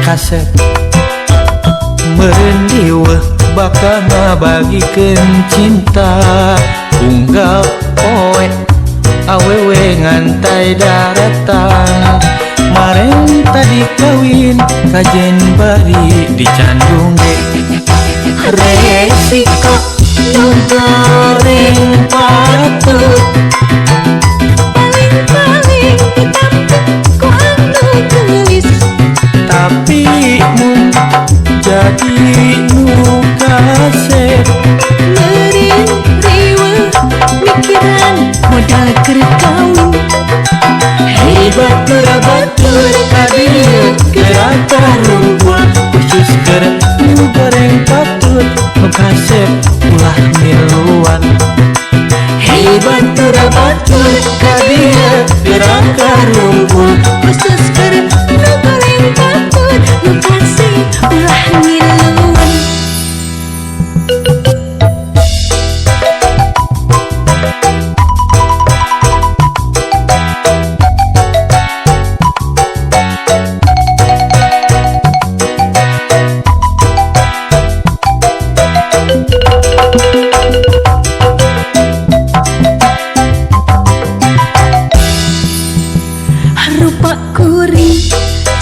kasep meureun diweuh bakal ngabagikeun cinta. Unggal poe awewe ngantai daratang, maren tadi kawin kajen bari dicandung ge. Resiko nu goreng patut, paling-paling ditampik ku anu geulis. Tapi mun jadi nu kasep, meureun riweuh mikiran modal keur kawin. Hei batur batur kadieu geura karumpul, khusus keur nu goreng patut, nu kasep ulah miluan. Hei batur batur kadieu geura karumpul, khusus keur nu goreng patut, nu kasep ulah miluan. Rupa kuring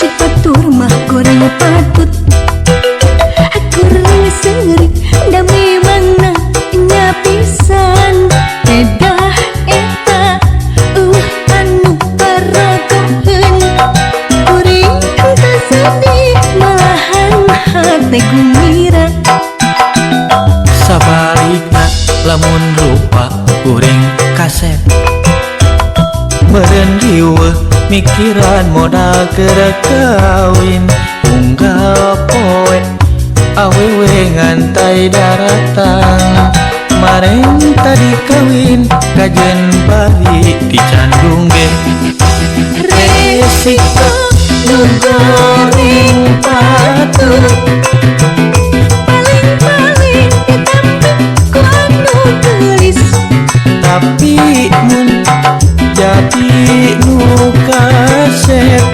cek batur mah goreng patut, kuring seurik da memangna nya pisan. Edah eta eueuh anu paragoheun, kuring teu sedih malahan hate gumira. Sabalikna lamun rupa kuring kasep meureun riweuh mikiran modal keur kawin. Unggal poe awewe ngantai daratang, maren tadi kawin kajen bari dicandung ge. Resiko nu goreng patut, paling-paling ditampik ku anu geulis. Tapi mun jadi nu kasep,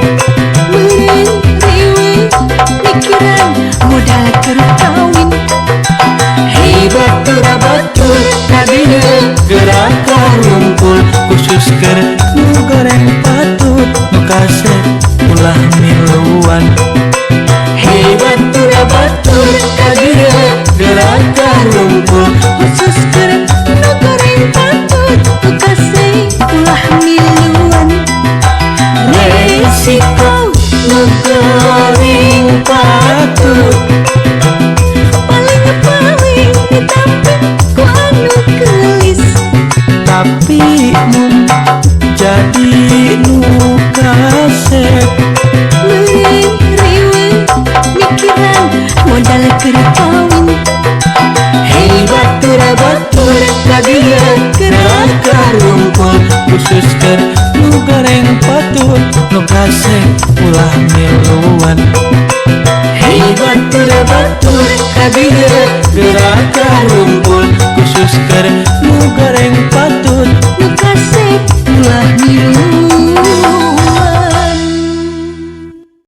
meureun riweuh mikiran modal keur kawin. Hei batur batur kadieu geura karumpul, khusus keur nu goreng patut, nu kasep ulah miluan. Hei batur batur kadieu geura karumpul, khusus keur nu goreng patut, nu kasep ulah miluan. Resiko nu goreng patut, paling-paling ditampik ku anu geulis. Tapi mun jadi nu kasep, meureun riweuh mikiran modal keur kawin. Hei batur batur kadieu geura karumpul, khusus keur nu goreng patut, nu kasep ulah miluan. Hei batur batur kadieu geura karumpul.